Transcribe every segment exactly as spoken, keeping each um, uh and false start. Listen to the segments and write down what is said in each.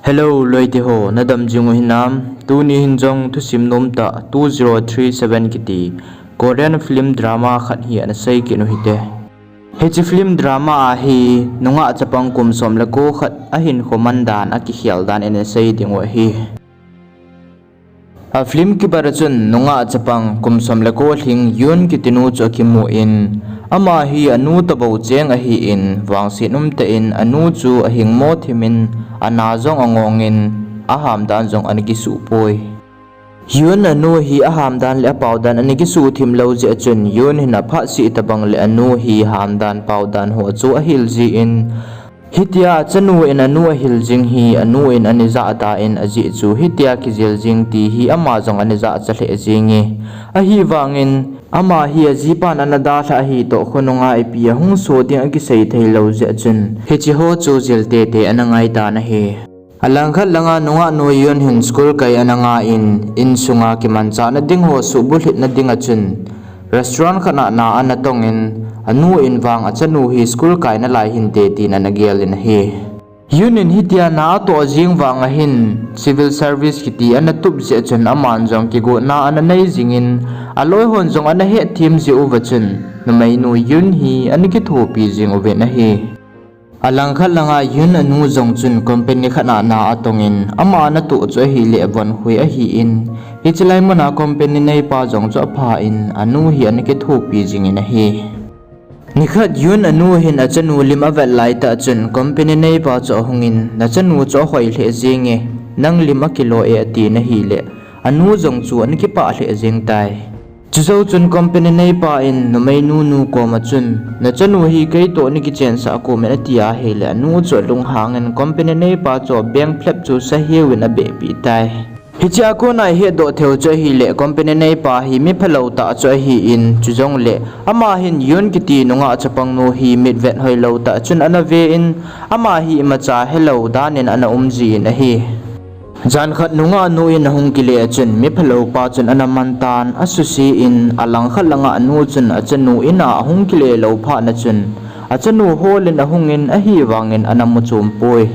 Hello loite ho, nadam jing u hinam? Tuni hin jong thusim nomtah two zero three seven kiti Korean film drama khat hi ana sei kit u hite. Hiche film drama a hi nungah chapang kum som le ko khat ahinkho man dan, akikhel dan ina sei ding u ahi. A film kipat a chun nungah chapang kum som le ko lhing Yun kitinu chu akimun, ama hi anu tobou cheng ahin, vangset umtah in anu chu ahingmo thimin, ana jong angongin, aham dan jong ana kisuh poi. Yun anu hi aham dan le apao dan ana kisuh thim lou jeh chun Yun hin aphatseh tobang le anu hi ham dan pao dan ho chu ahil jin, hitia achanu in anu ahil jing hi anu in ana jahda in, ajeh chu hitia kijil jing ti hi ama jong ana jahcha lheh jinge. Ahivangin ama hi ajipan ana dalhah ahi toh khonunga ipi ahung so ding akisei theilou jeh chun hiche ho chu jil tete ana ngaitan ahi. Alangkhat langa nungahnu Yun hin school kai ana ngan, insunga kimanchahna ding ho suhbulhitna dinga chun restaurant khat a na ana tongin, anu in vang achanu hi school kai nalai hinte tin ana gelin ahi. Yun in hitia na atoh jing vanga hin civil service kiti ana tup jeh chun aman jong kigotna ana nei jingin, aloi hon jong ana hetthem jeh uva chun numeinu Yun hi ana kithopi jing uvin ahi. Alangkhat langa Yun anu jong chun company khat a na atongin, ama natoh chu ahileh vonkhoi ahin, hiche lai muna company neipa jong chu aphan anu hi ana kithopi jingin ahi. Nikhat Yun anu hin achanu lim avet laitah chun company neipa chu ahungin, nachanu chu ahoi lheh jenge, nang lim akilo e atin ahileh, anu jong chu ana kipah lheh jeng tai. Chujou chun company neipa in numeinu nu koma chun, nachanu hi keitoh nakichensah komin ati ahileh, anu chu alunghangin company neipa chu bank flap chu saheuvin abehpeh tai. Hichea kona ihetdoh theiu chu ahileh, company neipa hi miphalou tah chu ahin, chujongleh ama hin Yun kiti nungah chapangnu hi mitvet hoilou tah chun ana ven, ama hi imacha helou danin ana um jin ahi. Jan khat nungahnu in ahung kile a chun miphaloupa chun ana mantan, asuse in, alangkhat langa anu chun achanu ina ahung kile lou phatna chun achanu holin ahungin, ahivangin ana muchom poi.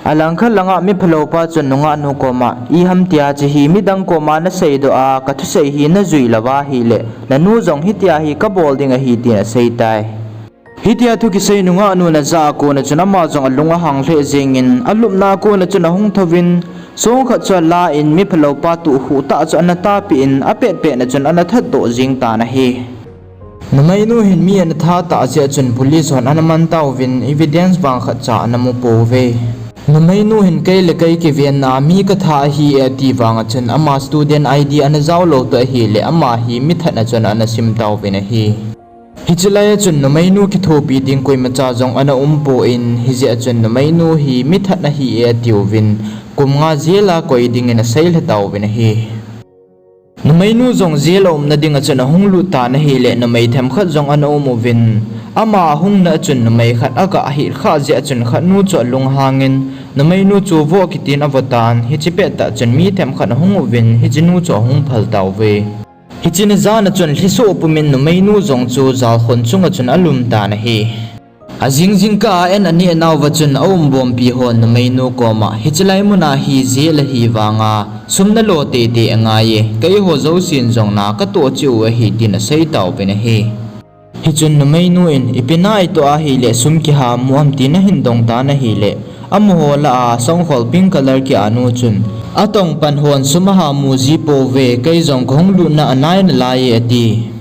Alangkhat langa miphaloupa chun nungahnu koma, iham tia hiche hi midang koma naseidoh a, kathusei hi najui louva ahileh, nanu jong hitia hi kabol ding ahi tin aseitai. Hitia thu kisei nungahnun ajah a kona chun ama jong alung ahang lheh jengin, alupna a kona chun ahung thouvin, songkhat chu alan miphaloupa tohkhuh tah chu ana tahpeh in, apetpetna chun ana thatdoh jeng tan ahi. Numeinu hin mi ana that tah jeh chun police hon ana mantauvin, evidence vang khatcha ana mupouve. Numeinu hin kei le kei kivenna a mi kathat ahi e ati vanga chun ama student I D ana jaolou toh ahileh, ama hi mithatna chun ana simtauvin ahi. Hiche laia chun numeinu kithopi ding koimacha jong ana umpon, hijeh a chun numeinu hi mithat ahi e atiuvin, kum nga jail a koi dingin aseilha tauvin ahi. Numeinu jong jail a umna dinga chun ahung lut tan ahileh, numei themkhat jong ana um uvin, ama ahungna a chun numei khat aga hih khah jeh a chun khatnu chu alunghangin, numeinu chu voh kitin avotan, hiche pettah chun mi themkhat ahung uvin, hichenu chu ahung phal tauve. Hiche ni jana chun lhisoh pumin numeinu jong chu jalkhon chunga chun alum tan ahi. Ajing jingkah a an aneh nauva chun aumbompi hon numeinu koma, hiche lai muna hi jail ahi vanga sum nalo teitei angaiye, keiho jousen jong na katoh cheh u ahi tin aseitauvin ahi. Hichun numeinu in, ipi na itoh ahileh sum kihamu ham tin ahin dong tan ahileh, amaho lah a songkhol pink color ki-anu chun, atongpan hon sum ahamu jipouve, kei jong kahung lutna anai nalaiye ati.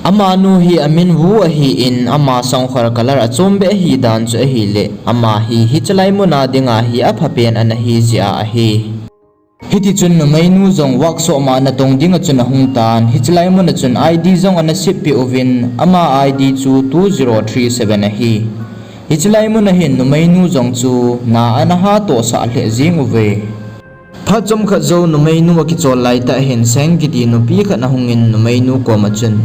Amanu hi amin Wu ahin, ama songkhol color achombeh ahidan chu ahileh, ama hi hiche lai muna dinga hi aphapen ana hi jeh a ahi. Hitichun numeinu jong workshop a natong dinga chun ahung tan, hiche lai muna chun I D jong ana seppeh uvin, ama I D chu two zero three seven ahi. Hiche lai muna hin numeinu jong chu na ana hatohsah lheh jeng uve. Phat chomkhat jou numeinu akichol laitah hin Seng kiti nupi khat ahungin numeinu koma chun,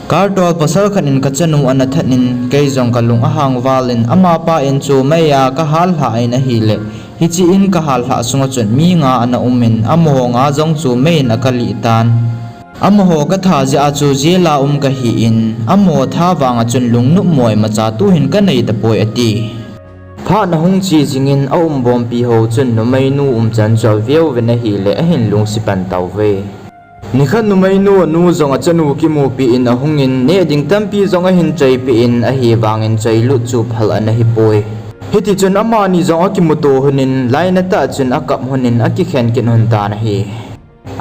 Kartol pasal khat in kachanu ana thatnin, kei jong kalung ahang valin, amapa in chu meiya kahallhah in ahileh, hiche in kahallhah sunga chun mi nga ana umin, amaho nga jong chu mei in akalih tan. Amaho katha jeh a chu jail a um kahin, amaho tha vanga chun lungnop mo imacha tuhin kanei tapoi ati. Phat ahung che jingin aum bompi ho chun numeinu umchan chu aveuvin ahile ahin lungset pan tauve. Nikhat numeinu anu jong achanu kimupi in ahungin neh ding tampi jong ahin choipeh in ahivangin choilut chu phal ana hipoi. Hitichun amani jong akimuto lhonin lainatah chun akap lhonin akikhen kit lhon tan ahi.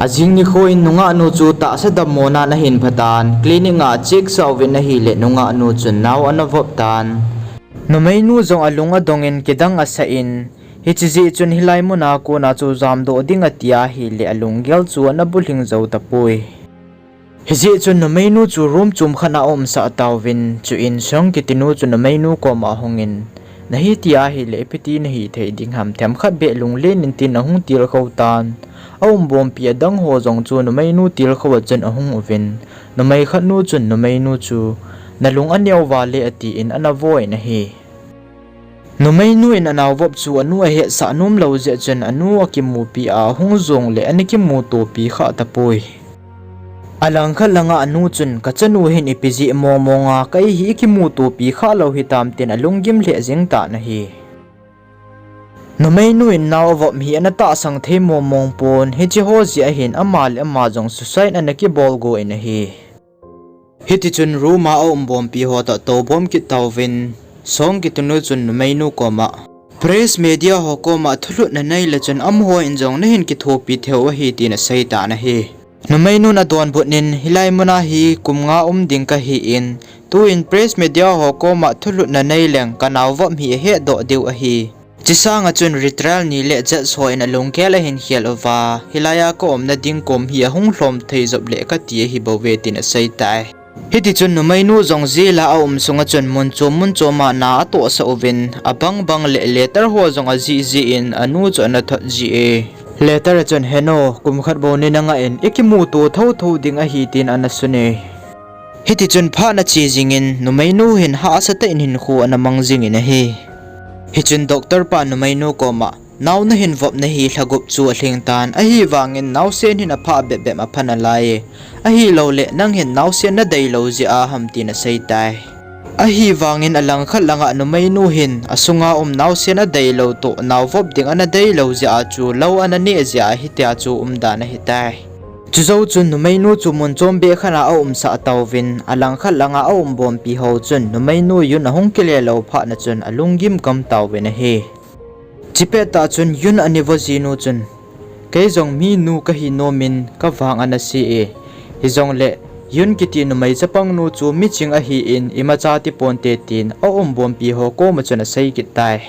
Ajing nikho in nungahnu chu tahsa dammo nan ahin phatan, clinic a check sauvin ahile nungahnu chun nao ana vop tan. Numeinu jong alung adongin kidang asah in, hiche jeh chun hilai muna kona chu jamdoh ding ati ahile alunggel chu ana bulhing jou tapoi. Hijeh chun numeinu chu room chom khat a aumsah tauvin, chuin Song kitinu chu numeinu koma ahungin, nahi ti ahile ipi ti nahi thei ding ham, themkhat beh lunglen in tin ahung tilkhou tan. Aum bompi adang ho jong chu numeinu tilkhou a chun ahung uvin, numei khatnu chun numeinu chu, nalung aneo vale atin ana voin ahi. Numeinu in anao vop chu anu ahetsah nomlou jeh chun anu akimupi a ahung jongle ana kimutopi kha tapoi. Alangkhat langa anu chun kachanu hin ipi jeh mongmonga kei hi ikimutopi khalou hitam tin alunggim lheh jeng tan ahi. Numeinu in nao avop hi ana tahsan thei mongmong pon, hiche ho jeh ahin ama le ama jong suicide ana kibol go in ahi. Hitichun room a aum bompi ho toh toubom kit tauvin, Song kitinu chun numeinu koma, press media ho koma thulhut nanei le chun amaho in jong nahin kithopi theiu ahi tin asei tan ahi. Numeinun adonbut in hilai muna hi kum nga um ding kahin, tuin press media ho koma thulhut nanei leng kanao vop hi ahetdoh diu ahi. Chusanga chun retrial ni le judge ho in alunggel ahin khel uva, hilai a kaumna ding kum hi ahung lhom thei jop le kati ahibouve tin asei tai. Hitichun numeinu jong jail a aum sunga chun mun chom mun choma na atohsah uvin, abang bang le letter ho jong ajih jih in anu chu ana thot ji e. Letter a chun, heno, kum khat bou nei nangah in ikimuto thotho ding ahi tin ana sun e. Hitichun phat ana che jingin numeinu hin hahsa tah in hinkho ana mang jingin ahi. Hichun doctor pan numeinu koma, nao nahin vop nahi lhagup chu alhing tan, ahivangin naosen hin aphah bep bep apha nalai e. Ahilouleh nang hin naosen nadeilou jeh a ham tin asei tai. Ahivangin alangkhat langa numeinu hin asunga um naosen adeilou toh nao vop ding ana deilou jeh a chu lou ana neh jeh a hitia chu umdan ahitai. Chujou chun numeinu chu mun chombeh khat a aumsah tauvin, alangkhat langa aum bompi ho chun numeinu Yun ahung kile lou phat na chun alunggim gam tauvin ahi. Chupet tah chun Yun a ni vojinu chun, kei jong minu kahi nomin kavang ana se e. Hijongle Yun kiti numei chapangnu chu miching ahin imacha tiponte tin aum bompi ho koma chun asei kit tai.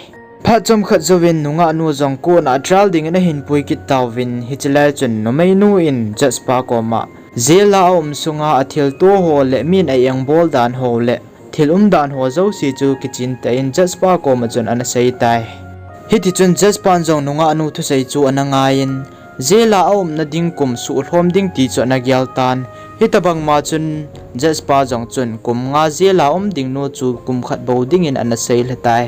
Phat chomkhat jouvin nungahnu jong court a trial dingin ahin pui kit tauvin, hiche lai chun numeinu in judge pa koma, jail a aum sunga athilto ho le min a engbol dan ho le thil umdan ho jouse chu kichintah in judge pa koma chun ana sei tai. Hitichun judge pan jong nungahnu thusei chu ana ngaiyin, jail a aumna ding kum suhlhom ding ti chu ana gel tan. Hitobangma chun judge pa jong chun kum nga jail a um dingnu chu kum khat bou dingin ana sei lha tai.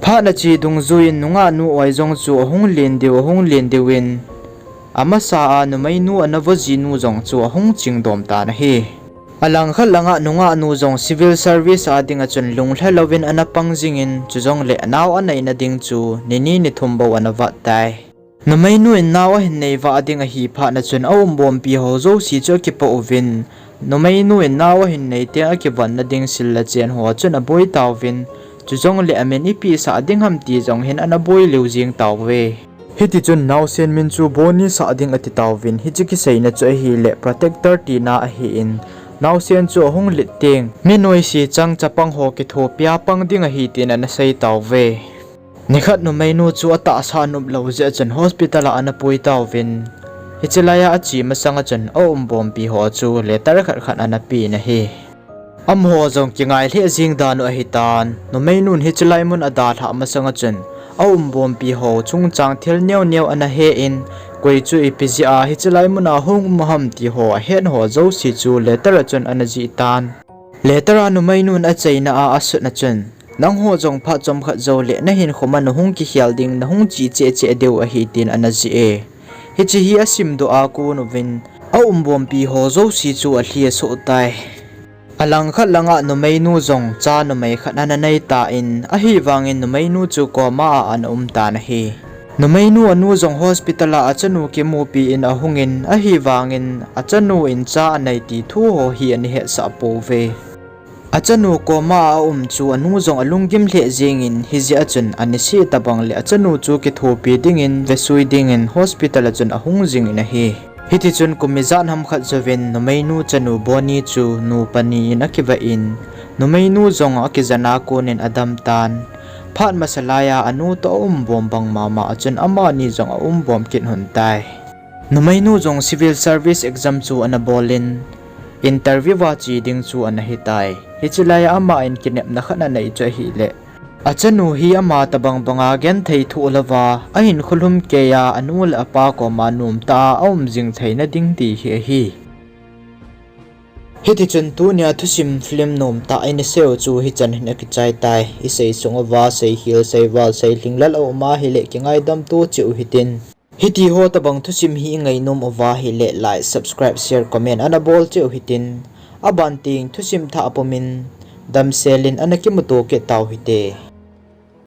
Phat ana che dungjuiyin nungahnu oi jong chu ahung len diu, ahung len diuvin, amasa a numeinu ana vojinu jong chu ahung chingdom tan ahi. Alangkhat langa nungahnu jong civil service a dinga chun lunglha louvin ana pang jingin, chujongle nao aneina ding chu nini nithum bou ana vat tai. Numeinu in nao ahin nei vah ding ahi phat na chun aum bompi ho jouse chu akipoh uvin, numeinu in nao ahin nei teng akivonna ding sil le chen ho chun aboi tauvin, chujongle amin ipi sah ding ham ti jong hin ana boi lheh jeng tauve. Hitichun naosen min chu Bonnie sah ding ati tauvin, hiche kiseina chu ahile protector tina ahin, naosen chu ahung lit teng mi noise chang chapang ho kithopia pang ding ahi tin ana sei tauve. Nikhat numeinu chu atahsa nop lou jeh chun hospital a ana pui tauvin, hiche laiya ache masanga chun aum bompi ho chu letter khat khat ana pen ahi. Amaho jong kingai lheh jeng dan u ahitan, numeinun hiche lai mun adalhah masanga chun aum bompi ho chungchang thil neo neo ana hen, koi chu ipi jeh a hiche lai muna hung um ham ti ho ahet ho jouse chu letter a chun ana jih tan. Letter a numeinun achaina a asutna chun, nangho jong phat chomkhat joule nahinkho ma nahung kikhel ding, nahung che cheh cheh diu ahi tin ana jih e. Hiche hi asimdoh a kon uvin, aum bompi ho jouse chu alhi asoh tai. Alangkhat langa numeinu jong cha numei khat ana neitan, ahivangin numeinu chu coma a ana umtan ahi. Numeinu anu jong hospital a achanu kimupi in ahungin, ahivangin achanu in cha anei ti thu ho hi ana hetsah pouve. Achanu coma a aum chu anu jong alunggim lheh jengin, hijeh a chun aniseh tobang le achanu chu kithopi dingin vesui dingin hospital a chun ahung jingin ahi. Hitichun kum ijat ham khat jouvin numeinu chanu Bonnie chu nu pani in akivah in, numeinu jong akijana konin adamtan. Phat masa laiya anu toh aumbom bang mama a chun amani jong aumbom kit lhon tai. Numeinu jong civil service exam chu ana bolin, interview a che ding chu ana hitai. Hiche laiya aman kinepna khat anei chu ahileh, achanu hi ama tobang banga genthei thoh louva, ahinkho lhumkeiya anu le apa koma nomtah a aum jing theina ding ti hi ahi. Hitichun tunia thusim film nomtah ina seiu chu hichan hin akichai tai. Isei sung uva, seikhel, seival, seilhinglel aum ahileh kingaidam to cheh u hitin. Hitiho tobang thusim hi ingainom uva ahileh like, subscribe, share, comment ana bol cheh u hitin. Aban teng thusim thah pumin damselin ana kimuto kit tau hite.